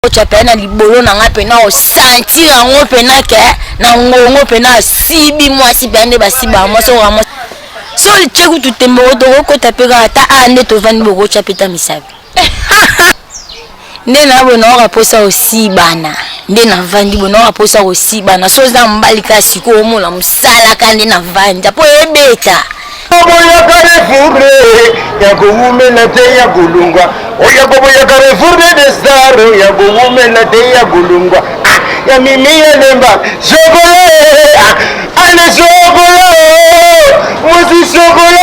Pena libolo na nga pena o sentir yango pena ke na ngongo pena sibi mwasi pena basiba mwasi o mwasi so cheku tutembo tokokota pe kaka ta a nde tovandi bokotya pe ta misapi nde na boye naoka mposa osibana nde navandi boye naoka mposa kosibana so oza mobali kaka sikoyo omona mosalaka nde navandi apo ebeta Oboyaka refourne ya kowumela te ya kolungwa oya koboyaka refourne de star ya kowumela te ya kolungwa ya mimi ya lemba chokola ale chokola mwasi chokola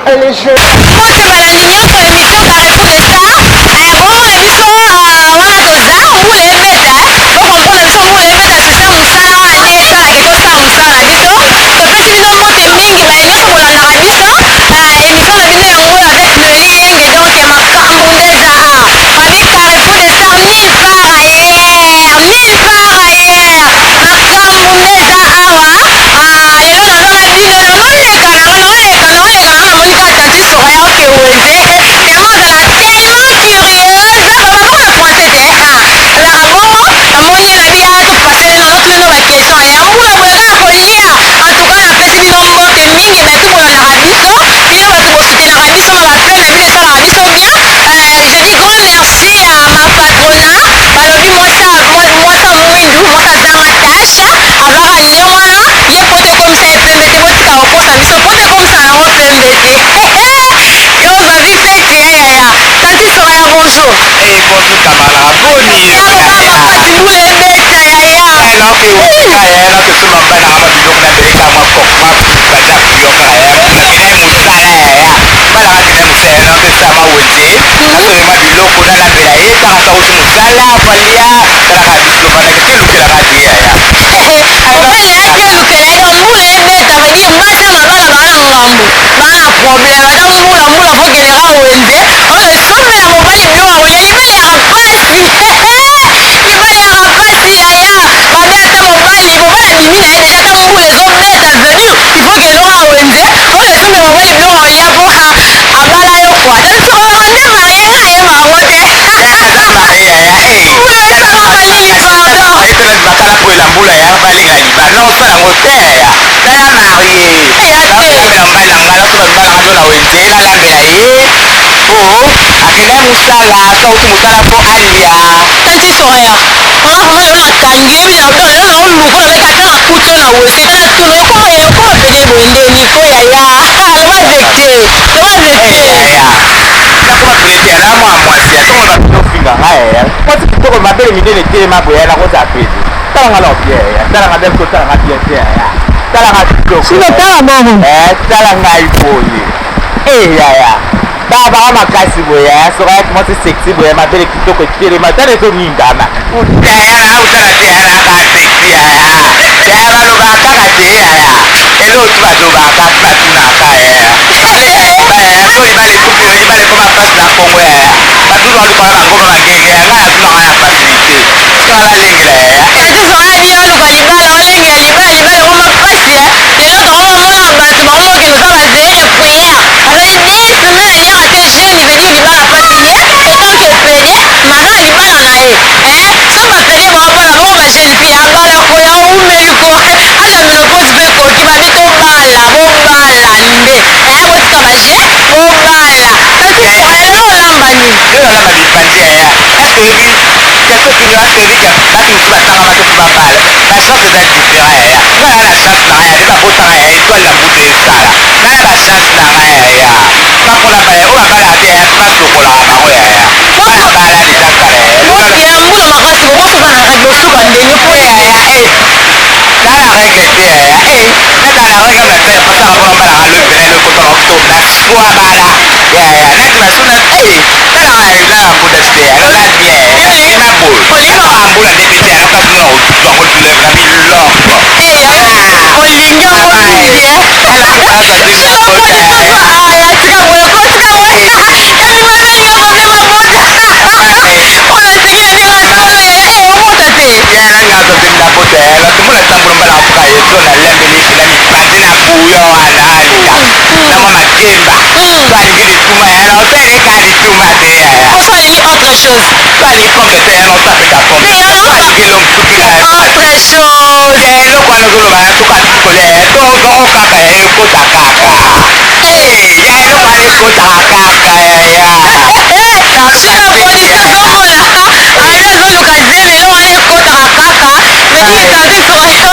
ale chokola. Mbote balandi nyonso émission Carrefour de Star bomona biso wana toza mbula ebeta bokomprendre biso mbula ebeta susa mosala wana nde esalaka tosala mosala na biso topesi bino mbote mingi baye nyonso bolandaka biso émission na bino yango oyo avec Noeli Yenge donc makambo nde eza babi Carrefour de Star nulle part ailleurs, nulle part ailleurs, makambo nde eza awa lelo naza na bino noleka nanga noleka noleka nanga namoni kaka tanti Soraya oke wenze tellement ozala tellement curieuse baba na français te azalaka bongo namoni ye na biya topasele nano tuneno baquestion ya mbula boye kaka kolia. En tout cas napesi bino mbote mingi bato bolandaka biso bino bato bosutenaka biso na baplan na bino esalaka biso bien. Je dis grand merci à ma patrona balobi mwasa mwasa mwindu mwasa azanga tasha azaka nde wana ye po tokomisa ye pembe te botika kokosa biso po tokomisa yango pembe te yo babi feti yayaya. Tanti Soraya, bonjour. Eh, bonjour camarade, boni. Yaloka makasi mbula ebeta yaya. Eloko esomba na mwa biloko na beleka mwa mwa baza kuyoka ya nakende mosala yaya balaka kende mosala ya nake sama wenze nasome mwa biloko nalambela ye kaka sauti mosala falia talaka biso bandaki te elukelaka te yaya. Mobali yaki elukela ye mbula ebeta veut dire basi ya mabala baa na ngambu baa na problème ata mbula mbula fo kendeka wenze oyo esombela mobali biloko akolia libala yaka pasi libala yaka pasi yaya babi ata mobali mobali abimi na ye deja ata mbula ezobeta veut dire il faut kendeka wenze oyo esombela mobali biloko akolia po abala yo kwa tati sokolaka nde marie nga ayeba yango te aza marie yaya. Mbula esalaka nini pardon. Etona bakala poela mbula ya balenga libala na osala yango te yaya tala marie ya te nalambela mobali na ngai nasoba mobali na ngai na wenze nalambela ye po akende mosala sauti mosala po alia. Tanti Soraya nga vraiment lelo nakangi yebi na lelo na oluka nabeki ata nakuti yo na wese tala tuna okoma okoma pede boye ndeni ko yaya loba vérité loba vérité. Yaya nakoma pene te na mwa mwasi ya ntongo bato ofinga ngai yaya mwasi kitoko mabele minene telema boye nakozala pene talanga na bien yaya talanga bien so talanga bien te yaya talanga kitoko. Sino tala bongo. Tala ngai boye yaya babaka makasi boye yaya soka mwasi sexy boye mabele kitoko etelema tala ezoningana yaya nautala te yaya naka sexy yaya yaya balobaka kaka te yaya eloko tu balobaka batunaka yaya so libala ekufi libala ekoma mpasi na kongo yaya batu balukaka bangoma bagenge ya ngai natunaka na facilité tikaka nalengela yaya. Tanti Soraya bino oluka libala olengela libala libala ekoma mpasi lelo tokomamona bato bakomokende osala bajeûne prière azali 2 semaine aliaka te jeûne veut dire libala mpasi ye etant que pédé maza na libala na ye so bapédé baobala bongo bajeune fille abala koya oumeli ko aja ménopause mpe ekoki babi tobala bobala nde botika baje bobala. Tanti Soraya lelo olamba nini? Lelo olamba mipanzi yaya. Est-ce oyebi question tuni est-ce oyebi ke bato mosusu batangama te mpo babala bachance eza différent yaya nga na na chance na ngai ya nde babotanga yaya étoile na mbutu esala nga na bachance na ngai yaya nga mpona bala oyo babalaka te yaya mpo basokolaka bango yaya nga na bala deja kala yaya. Mosi ya mbula makasi bomosoza na règle osuka ndenge po yaya na na règle te yaya nata na règle na te pasaka mpona balaka lopena elokotaka to na swa bala yaya nati basuna talaka na mbuta te yaya na bien na boye mbula nde pete yaya kasi mona ozwango tuleve na biloko. Olingi yango mingi tika boye ko tika boye yamimabeli mabe mabota oyo eseki na ndenge solo yaya obota te. Yaya nanga totemela bota yaya lotumona tambolo mbala afuka ye so nalembeli mpena mipanzi na buyo wana alika na mwa. Gemba. Balingi lituma ya na osaleka lituma te ya. Poso alingi autre chose. Balingi pomme de terre na osapeka pomme. Balingi longue suki na autre chose. Eloko wana ozoloba ya soki atikoli ya tozongo kaka ya ekota kaka. Ya eloko wana ekotaka kaka ya. Shika production ozomona abi azoluka zemi eloko wana ekotaka kaka vedire tantine Soraya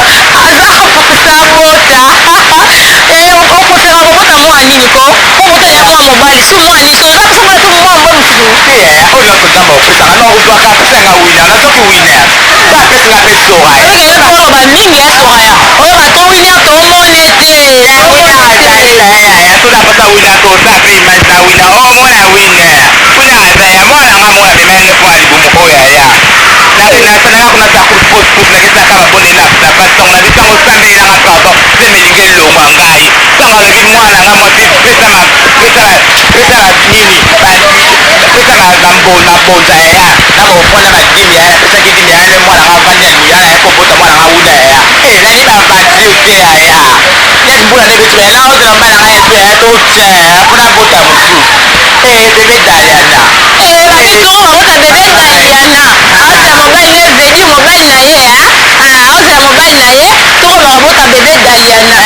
aza posa bota. Okopefera kobota mwana nini ko obota ya mwana mobali su mwana nini so eza so mwana mwana mobali mosusu te yaya oyo nyonso nzambe opesaka na ozwaka apesanga wina nazoki winer so apesinga mpe Soraya. Oyokende koloba mingi ya Soraya oyo bato winer tomone te. Winer azali yaya so napasa winer tosa mpe image na winer omona winer winer aza ya mwana nga mwana bema ene mpo alibumu oyo yaya nasalaka kuna sa course nakesaka mabonde na basango na bisango sambelelanga pardon zemelingi elongwa ngai ntango alobi mwana nga mwasi pesa nini pesa mabonza yaya na baofanda badimi yaya napesaki dimi yaya nde mwana nga avandi na libumu yaya kobota mwana nga wuna yaya nani bavantir te yaya neti mbula nde beti yaya naozela mobali na ngai yesu yaya totia yaya mpona bota mosusu bebe Daliana. Babitoko babota bebe Daliana aozela mobali ne vedi mobali na ye aozela mobali na ye toko bakabota bebe Daliana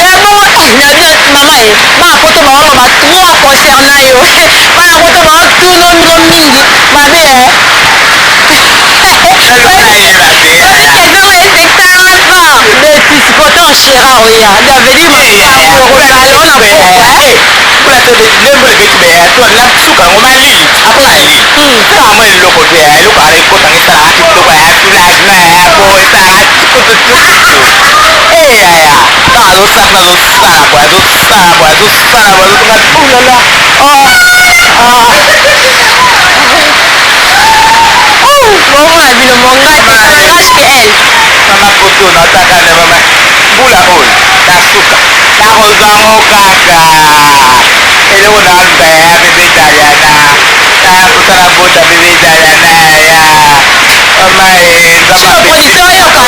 ya bongo na bino mama ye bana poto baoloba trois concernant yo bana poto baotuno bino mingi babe question esekisanga fort betisi pourtant shera oya davedi makambo ekozala ona pokwa. Lembo ebeti beya to na suka yango malili apo malili saka mwa eloko te ya eloko ala ekotanga esalaka kitoko ya soulagement ya po esalaka tukututukutu eyaya ntango azosala azosala boye azosala boye azosala boye azotonga ulala. Bomona bino monga te ça n'engage que elle. Mama poto nataka na mama mbula oyo na suka nakozwango kaka eloko naluka yaya bebe Daliana naya kosala bota bebe Daliana yaya mama. Chef production oyoka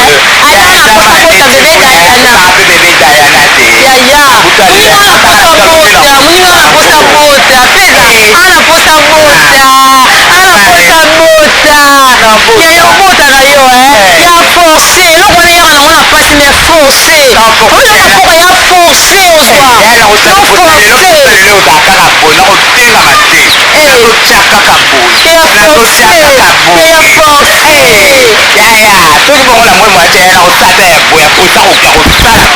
ata na posa bota bebe Daliana mpe bebe Daliana te yaya moninga na posa bota moninga na posa bota peza ana posa bota ana posa bota yaya obota na yo ya forcé eloko wana eyaka nango na mpasi mais forcé oyo na poko ya forcé ozwa no forcé ozala kaka boye nakotengama te nazotia kaka boye ya nazotia forcé kaka boye ya forcé yaya soki bongo na moi mwati yaya nakosata ya boye aposa koka kosala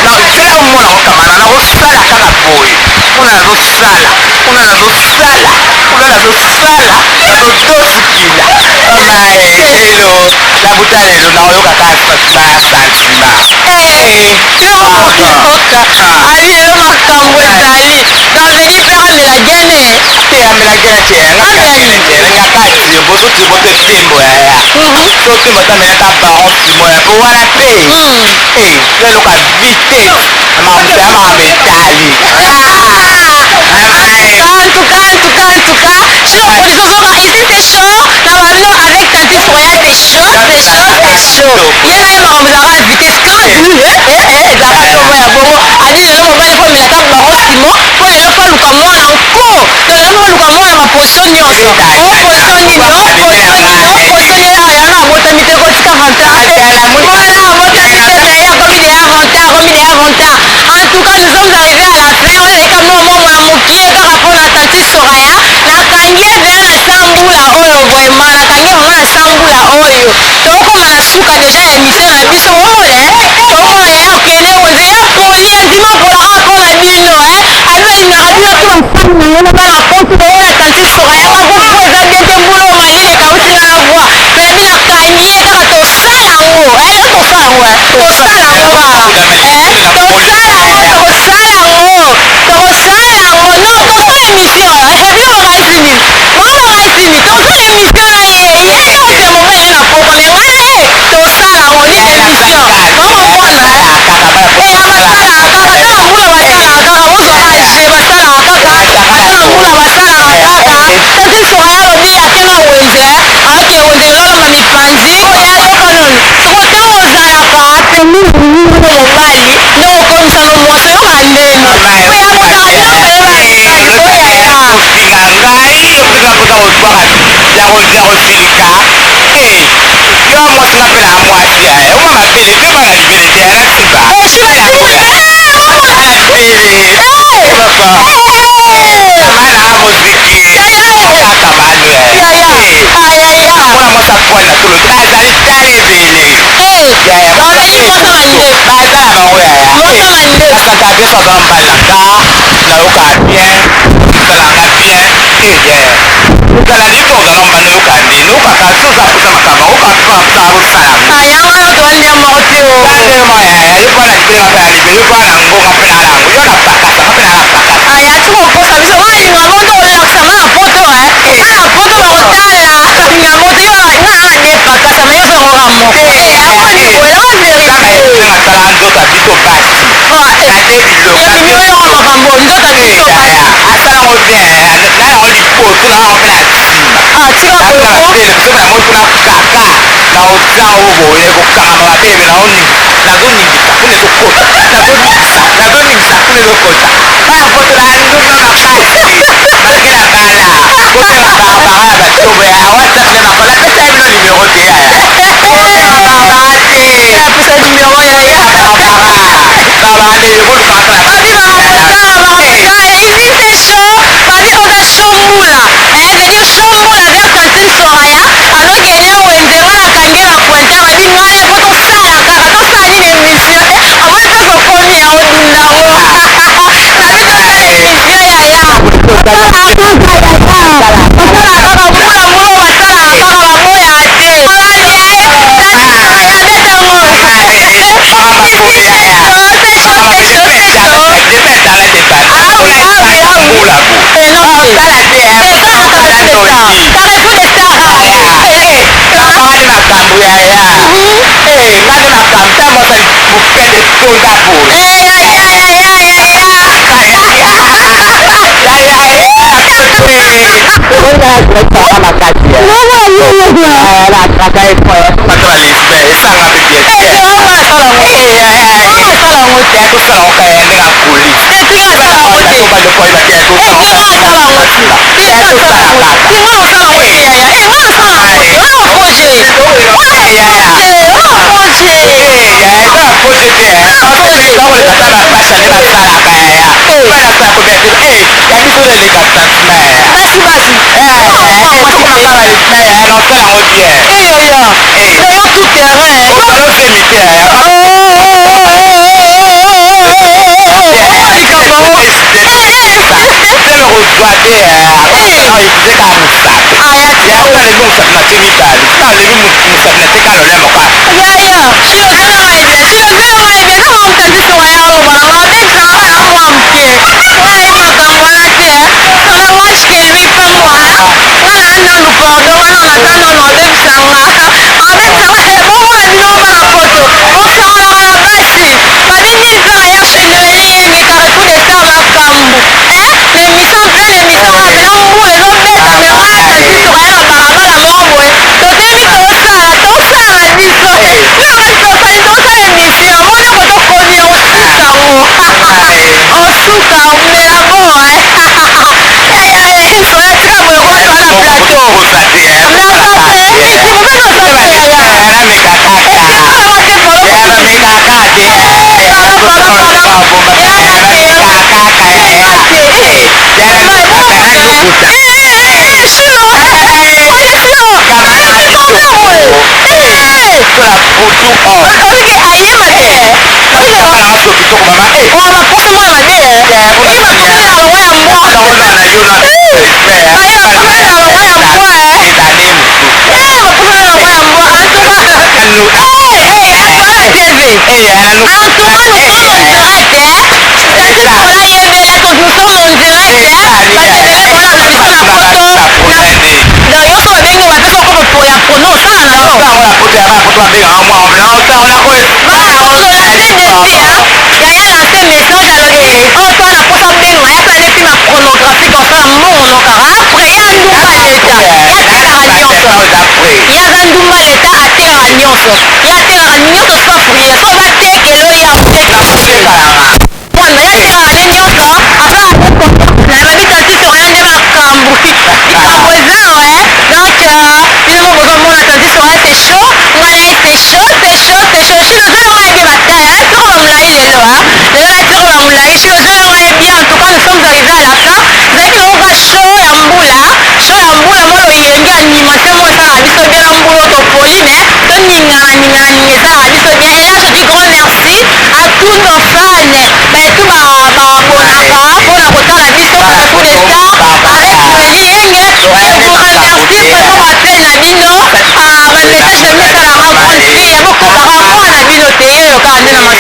boye sela omona kokamana nakosala kaka boye kuna nazosala kuna nazosala kuna nazosala nazotosikila mama lelo nabuta lelo naoyoka kaka basentiment. Yoka abi lelo makambo ezali davedi mpe amela gene te amela gene te nga te ngaka timbo so timbo te timbo yaya so timbo te amelaka baron timbo ya po wana pe eloka vitesse makambo ya makambo etali. En tout cas, en tout cas, en tout cas, chers producteurs, ici c'est chaud. Normalement, avec Tantine Soraya, c'est chaud, c'est chaud, c'est chaud. Il y a un makambo ezalaka vitesse quand ezalaka somo ya bongo abi lelo mobali fo amelaka baron simo mpo lelo fo aluka mwana nko to lelo fo aluka mwana baposition nyonso oposition nini oposition nini oposition nini awa yana abotami te kotika retard mwana abotami te mais ye akomi deya retard akomi deya retard. En tout cas, nous sommes arrivés à la fin. Oyo ezalika mwa mwa mokie kaka mpona Tantine Soraya nakangi ebele na sambula oyo vraiment nakangi vraiment na sambula oyo tokóma na suka deja ya émission na biso omona tomona ya okende wenze ya poli andima polaka mpona bino abi alingaka bino to basali na ye na bana poto omona Tantine Soraya bakopo eza bien te mbula oyo malili ekausinga na voi me abi nakangi ye kaka tosala yango tosala yango tosala yango kaka tosala yango tokosala yango tokosala yango non tosala émission bino bakaisi nini bango bakaisi nini tosala émission na ye ye ose mobali na poko me ngai na ye tosala yango ni émission bango mwana abasalaka kaka ta bambula basalaka kaka bozwaka je basalaka kaka ata bambula basalaka kaka Tantine Soraya alobi akena wenze ake wenze lolomba mipanzi oyo ayoka nonu soko ntango ozalaka pembeni mobali nde okomisa no mwasi oyoka ndeni oyo abotaka bino.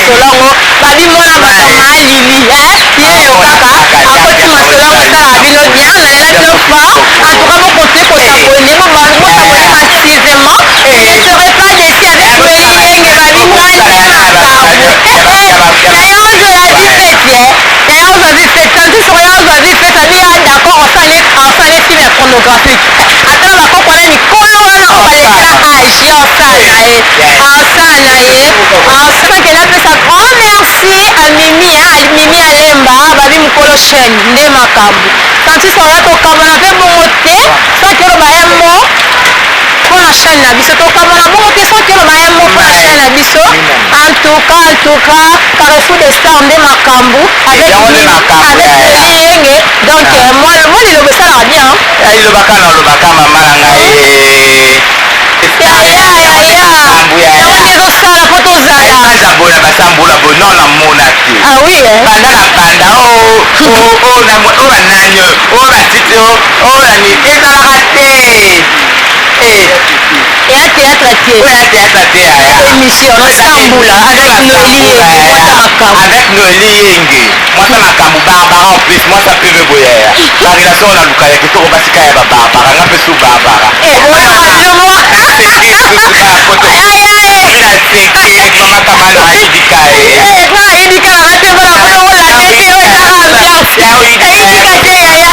masolo yango babi mwana bato malili yeyo kaka akoti masolo yango esalaka bino bien. Nalela bino fort. En tout cas, bocontinue kos'abonner, bos'abonner massivement, ne serez pas déçus avec Noeli Yenge. Babi ngai nde makambo yaya ozwela vie feti yaya ozwa vie feti tantine Soraya ozwa vie feti abi ya d'accord, osala film ya pornographique ata na bakoko wana mikolo wana oyo balekela age ya osala na ye, osala na ye. Osakende apesa grand merci à Mimi, Mimi Alemba, babi mokolo chaîne nde makambo. Tantine Soraya, tokabana mpe bongo te soki oloba un mot mpona chaîne na biso. Tokabana bongo te soki oloba un mot mpona chaîne na biso. En tout cas, en tout cas, Carrefour des Stars nde makambo avec Noeli Yenge. Donc moi liloba esalaka bien. Lilobaka na olobaka, mama na ngai. Yaya, yaya, yango nde ezosala mpo tozala. Aza boye na basambula boye non, namona te. Ah oui. Banda na banda oyo banani oyo oyo batiti oyo nani ezalaka te. Eya théâtre te. Oyo ya théâtre te, yaya. Émission nasambula avec Noeli Yenge, mwasa makambo. Avec Noeli Yenge, mwasa makambo, Barbara. En plus mwasa peve boye, yaya, barelation oyo naluka ya kitoko, basika ya babarbara, nga mpe su Barbara. Mama kamana ayidika ye. Ayidika nanga te mpona mpona olanda te, oyo ezaka ambiance. Eyidika te, yaya,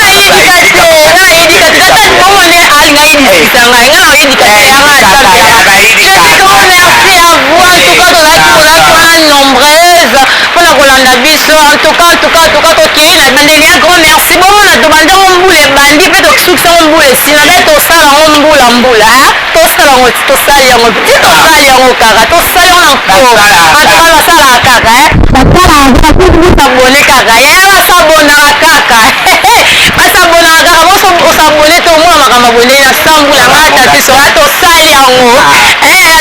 ndenge ayidika te, nga ayidika te. Tata bongo nde alinga ayidisisa ngai, nga na oyidika te, yanga asambelaka. Je dis grand merci à vous. En tout cas, tozalaki, bozalaki wana nombreuse mpona kolanda biso. En tout cas, en tout cas, en tout cas, tokei na bandeli ya grand merci. Bomona, tobandango mbula ebandi mpe tosukisa ngo mbula esila mpe tosala yango mbula mbula, tosala yango, tosali yango ti tosali yango kaka, tosali yango na nko. En tout cas, basalaka kaka, basalaka bos'abonner kaka, yaya, bas'abonnaka kaka, bas'abonnaka kaka. Os'abonner te, omona makambo aboneli na sambula. Nga tati soka tosali yango,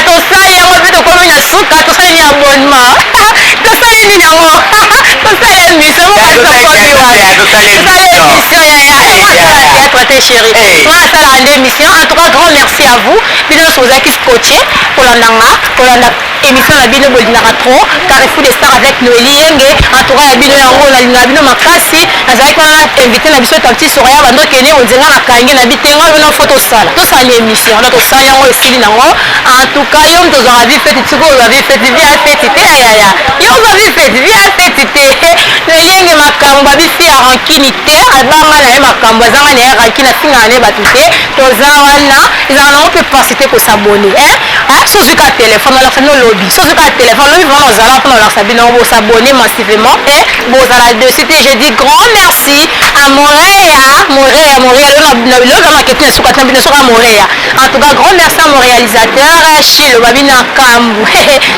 tosali yango mpe tokomi na suka. Tosali nini? Abonnement tosali nini yango? Tosali émission, mokomi wapi? Tosali émission, yaya. Nga asala théâtre te, chéri, nga asalaka nde émission. En tout cas, grand merci à vous, bino nyonso bozalaki scotché kolanda nga, kolanda émission na bino bolingaka trop, Carrefour des Stars avec Noeli Yenge. En tout cas, ya bino yango, nalingaka bino makasi. Nazalaki wana invité na biso tantine Soraya. Bandokende onzenga na kange na bitenga bino fo tosala, tosali émission donc tosali yango, esili nango. En tout cas, yo moto ozwaka vie feti, sikoyo ozwa vie feti, vie ya feti te, yayaya, yo ozwa vie feti, vie ya feti te. Noeli Yenge makambo, babifi ya rancune te, abanga na ye makambo, azanga na ye rancune, afingaka na ye bato te. Toza wana, ezalaka nango mpe pasi te kos'abonner. So ozwi kaka telefone, olakisa bino lobi. So ozwi kaka telefone lobi, vraiment ozala mpona olakisa bino. Bos'abonner massivement et bozala dessus te. Je dis grand merci à Morea, Morea, Morea lelo maketi na suka tina bino soka Morea. En tout cas, grand merci à mon réalisateur Chilo, babina kambu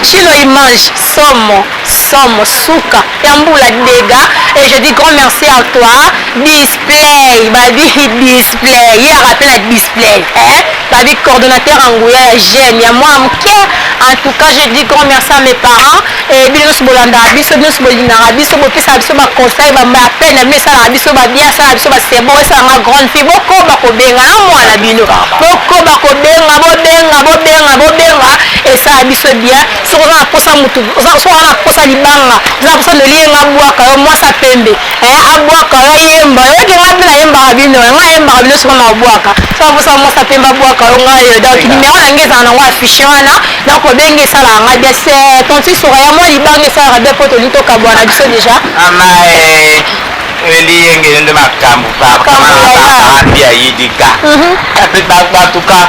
Chilo Image, somo somo suka ya mbula dega. Et je dis grand merci à toi Display, babi Display, ye rappel na Display, hein, babi coordonnateur anguya ya jeune ya mwa moke. En tout cas, je dis grand merci à mes parents et bino nyonso bolandaka biso, bino nyonso bolingaka biso, bopesaka biso baconseil, baappel na bino esalaka biso babien, esalaka biso basebo, esalanga grande fille. Bokoba kobenga na mwana bino, bokoba kobenga, bobenga, bobenga, bobenga, esala biso bien. Soki oza na posa mutu, soki oza na posa libanga, oza na posa noliyenga, abwaka yo mwasi pembe, abwaka yo, ayemba yo, oke nga mpe nayembaka bino, nga ayembaka bino. Soki na obwaka, soki posa mwasi pembe abwaka yo, ngai yo. Donc numéro na ngai ezala nango affiche wana. Donc obengi, esalaka ngai bien. C'est tantine Soraya, mwa libanga esalaka bien mpo tolingi tokabwana biso déjà. Ama eliyengele nde makambo ambi ayidika batuka.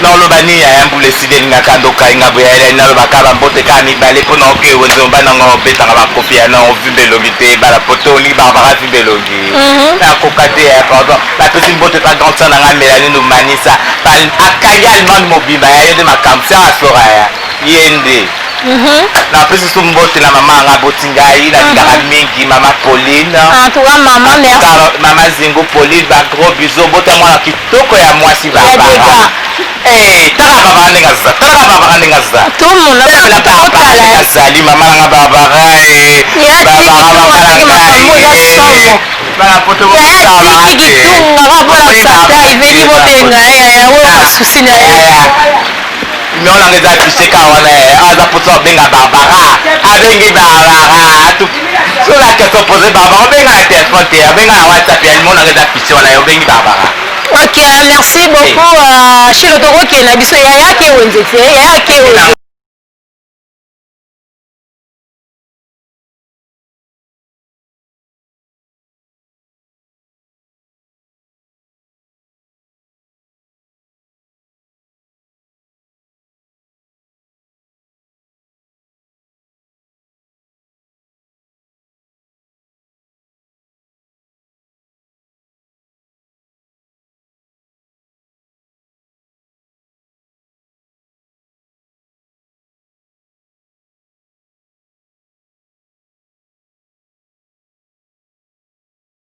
Naoloba nini ya mbula esili, elingaka ndoka inga boye. Nalobaka bambote kaka mibale mpo na oke wenze mobali obetaka bakofi ya na ovimba elongi te, bala poto olingi barbara vimba elongi, nakoka te ya pardon. Napesi mbote pa grande sœur nanga Mélanie Nomanisa, akangi Allemagne mobimba ya ye nde makambo sœur asora ya ye nde. Napesi so mbote na mama anga aboti ngai, nalingaka mingi, mama Pauline. En tout cas, maman, merci. Mama Zingo Pauline, bagros bisous. Bota mwana kitoko ya mwasi Barbara. Tala Barbara ndenge aza, talaka Barbara ndenge aza. Tout Azali mama nanga Barbara. Barbara, mama na ngai, bana poto. Kitunga mpona sata iveli, bobenga yaya oyo basusi na ye. Numéro nanga eza affiché kaka wana eh. Aza posa obenga Barbara. Abengi Barbara. Sur la question posée Barbara, obenga na téléphone te, obenga na WhatsApp ya numéro nanga eza affiché wana, obengi Barbara. Ok, merci beaucoup. Shilo tokokende na biso yaya ke wenze te, yaya ke wenze.